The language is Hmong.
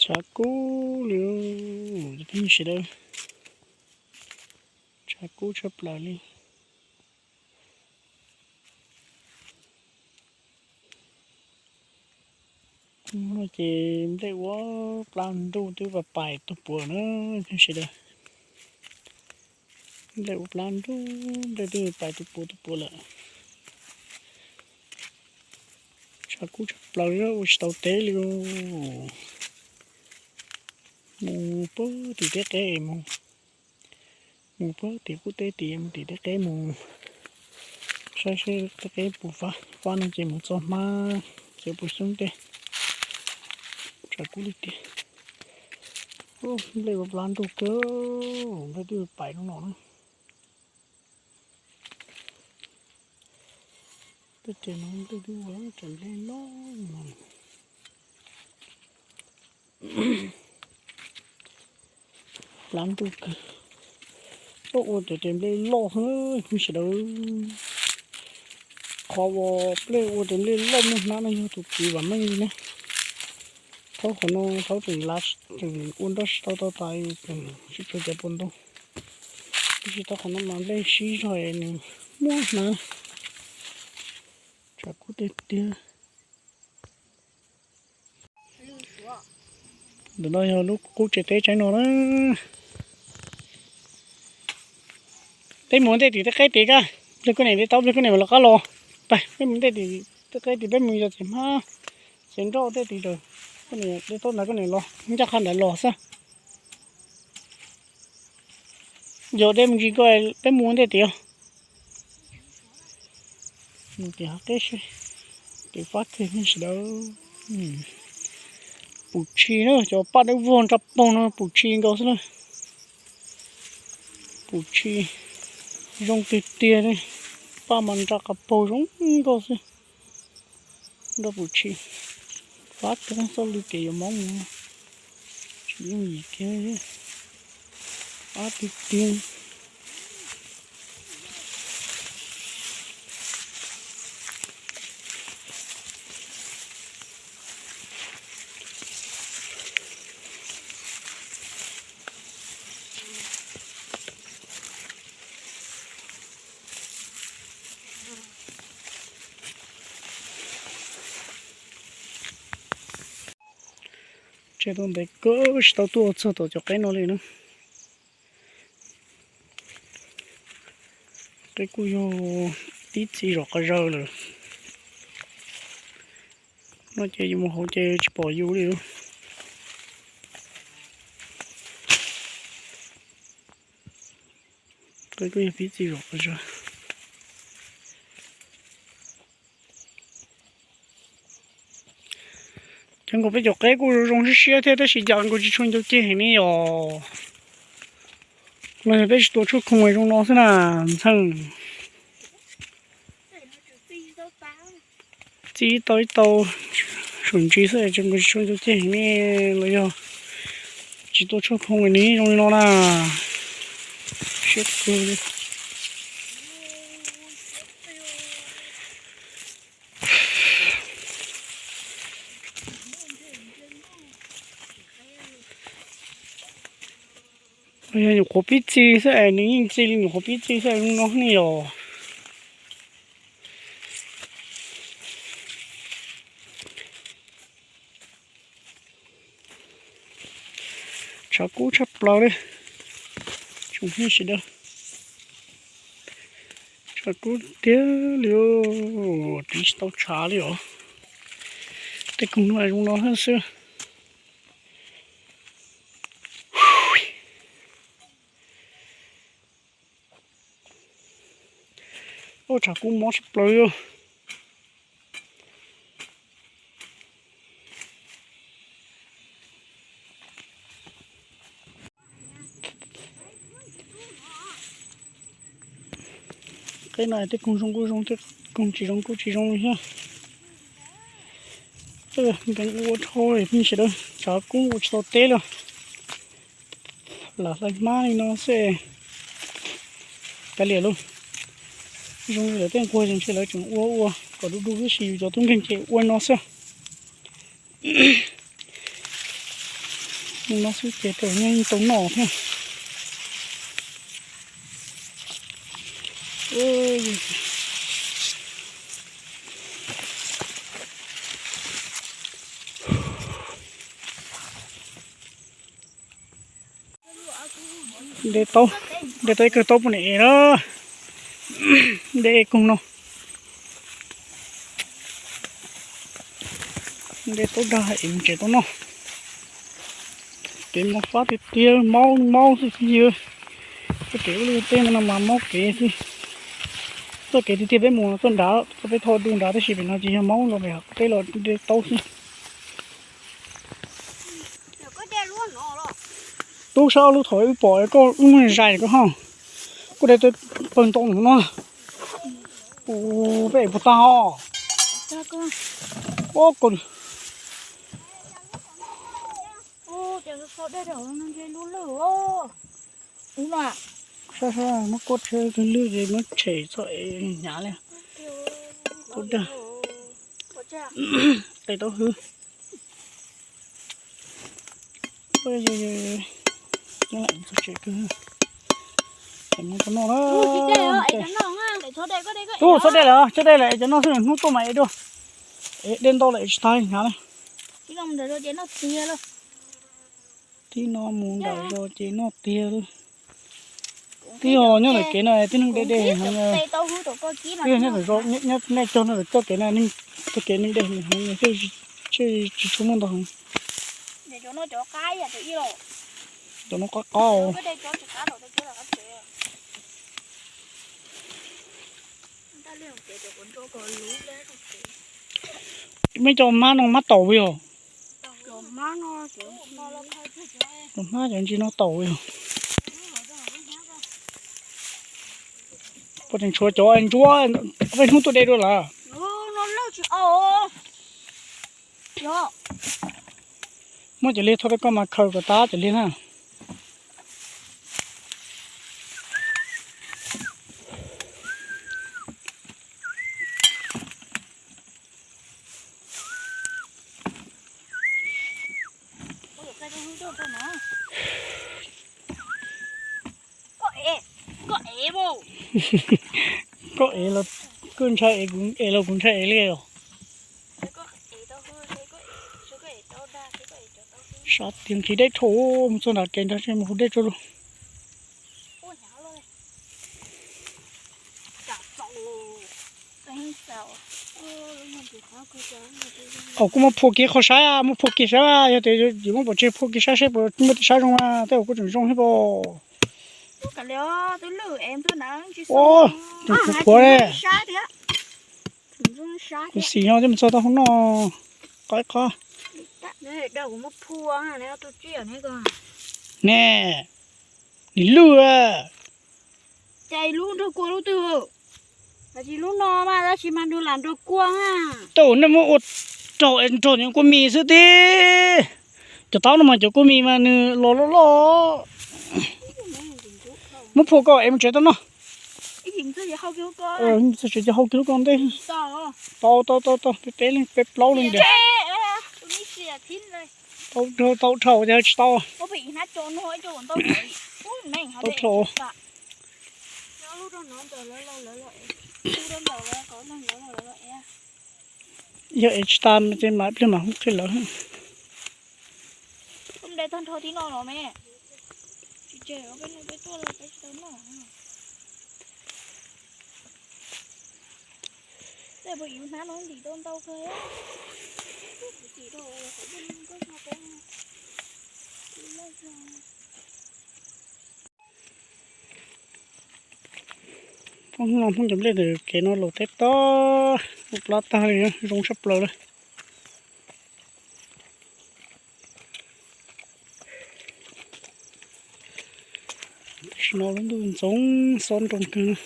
Tshav kub li, sawv daws, tshav kub tshaj plaws li. No ces nplej ua plab ntuj twb pais tus puav na, sawv daws. Nplej ua plab ntuj, nplej twb pais tus puav tus puav lawm. Tshav kub tshaj plaws, ua tsis tau teb li. Mus puag tim tej qeb mus, mus puag tim qub teb tid, mus tim tej qeb mus saib seb tej qeb puas fab, fab no ces mus txog hmab ces puas xyoob tej. Tshav kub li tiag. Nplej ua plab ntuj kawg, nplej twb pais no no na. Tej tes no nplej twb ua, tej nplej loj no. Plab ntuj kawg, ua tej tes nplej loj xwb sawv daws. Qhov uas nplej ua tes nplej loj muaj hnab no yog tus kwv Vam Meej li na. Thaum qhov no thaum tseem lav, tseem ua nroj tsis tau tau tas, tseem tsis tshua cov puas ntoo, tab sis thaum qhov no mas nplej sib zog nws muaj hnab. Tshav kub tiag tiag. Ntawm no yog lub qub tsev teb tsaib no na. Peb mus ntej tim tej qeb tid, koj nplej koj niam, peb tau nplej koj niam los qab los. Peb mus ntej tim tej qeb tid, peb mus yos txiv hmab, txiv nroj tej tid raws. Koj niam, peb tau ntawd koj niam los, ncaj qha ntawd los xwb. Yog dej me ntsis koj, peb mus ntej tid. Mus tim hav qeb seb, tim fab kiag sawv daws. Pum tshis na, cov paj dawb vog nraj paug no pum tshis nkaus xwb na. Pum tshis zoo tiag tiag li, paj mas nraj qab paug zoo nkauj xwb. Nroj pum tshis, fab kiag txoj lw kev yuav mob mus, tsis yooj yim kiag, fab tiag tiag. Tseg tau ntev kawg tsis tau tuaj txog tom cov qeb no li na. Qeb kuj yog pib txi zom qab zawg lawm. No ces yus mus hauv ces tsis pom yus li. Qeb kuj yog pib txi zom qab zawg. Ces nkaus peb cov qeb kuj zoo zoo siab siab thiab tab sis cas nkaus tsis tshua ncau ceg heev ne yom. Los yog peb tsis tua tshuaj khoo zoo no xwb na, ntxhee. Txi ib tau ib tau, sum ntsis xwb ces nkaus tsis tshua ncau ceg heev ne, los yog tsis tua tshuaj khoo nws zoo li no na. Siab kawg li. Yog nyuam qhuav pib txi xwb es nws yeej txi li nyuam qhuav pib txi xwb zoo no ne yom. Tshav kub tshaj plaws li, tsoom phooj ywg sawv daws. Tshav kub tiag li, tiv tsis tau tshav li os. Tej koog no zoo no xwb. Ua tshav kub mob tshaj plaws li. Qeb no tej koog zoo kuj zoo, tej koog tsis zoo kuj tsis zoo li thiab. Npeev ua dhau li pheej sawv daws, tshav kub ua tsis tau teb li. Lam hlais hmab li no xwb. Kav liam lauj, zoo li lawv tej nquag ces ntshe lawv tseem ua ua kom du du tib si, yus cov tub nkeeg ces ua no xwb. No xwb ces tau noj thiab. Nte taub, nte taub ib kawg taub poj niam es na. Nte koog no. Nte taub dag es mus tsev tau noj. Kev mob fab tiag tiag, maub maub xwb xwb yog. Txoj kev ua luaj tej no mas maub kev xwb. Txoj kev tiag tiag peb mus txoj nrad, txoj peb tho du nrad tab sis pem no ces yog maub los pem peb los de taub xwb. Tub sab lub thaum wb pom koj lub muag zais koj ho, koj de pawg ntoo no. Peb puas tag ho? Ua koj. Saib saib muab kuaj tshe lwj ces muab tshem txog es hnyav li. Kuj dag. Qe taub hwb. Txog tsev kawg. Mus tau noj na. Tub txhob de lawm, txhob de lawm es cov noj xwb, hnub tuaj mas es dua. Es de ntau lawm es tsis tag hnyav li. Tib no mus nram zos ces noj tiag li. Twb yog nyob ntawm kev no tib neeg de de, twb yog nyob ntawm zos, nej cog nyob ntawm txoj kev no, txoj kev neeg de heev, tsis tshua muaj ntau heev. Cov no qab qab. Meb cov hmab no hmab taum yog? Cov hmab cov ntsis no taum yog? Puas tseem tshuav cov ntsuab peb hnub tuaj de dua lawm? Muab cov liag tho rau koj mas khaws kom tab cov liag na. Koj ev los kuj ntshai ev, kuv ev los kuv ntshai ev li os. Sab tiag nqhis dej dhau, mus txog nram kev nrad tsis mus hu dej tso lawm. Thaum kuv muab phua kiag qhov saib, muab phua kiag saib, yog tias yim muab pov tseg phua kiag saib seb puas muaj tej sab zoo, tej uas kuj tseem zoo thiab pob. Tseem qhuav qhuav li. Kuv xis nyob twb mus txog tau hauv no, qhov qhov. Ne, nim lwj. Cas lub nrog kua lub twg? Lub no mas tab sis mas nrog lam nrog kua. Tej uas nej muab ua raug es nrog cov kua mis xwb tib. Cov taub no mas cov kua mis mas nws los loj loj. Muab phua koj es mus tsev tau noj. Txog tsev ces hau kiag lub koj ntej. Tau tau tau tau, peb peb leeg peb plaub leeg ntawd. Tau dhau tsis tau. Tau dhau. Yog es tsis tas ces mam ib pliag mam hu qhia lawv. Phooj ywg, phooj ywg, nplej ntawm kev no los teb tag, plab tag li, zoo tshaj plaws li. Tam sim no lub ntuj ntxoov xob nroo kawg.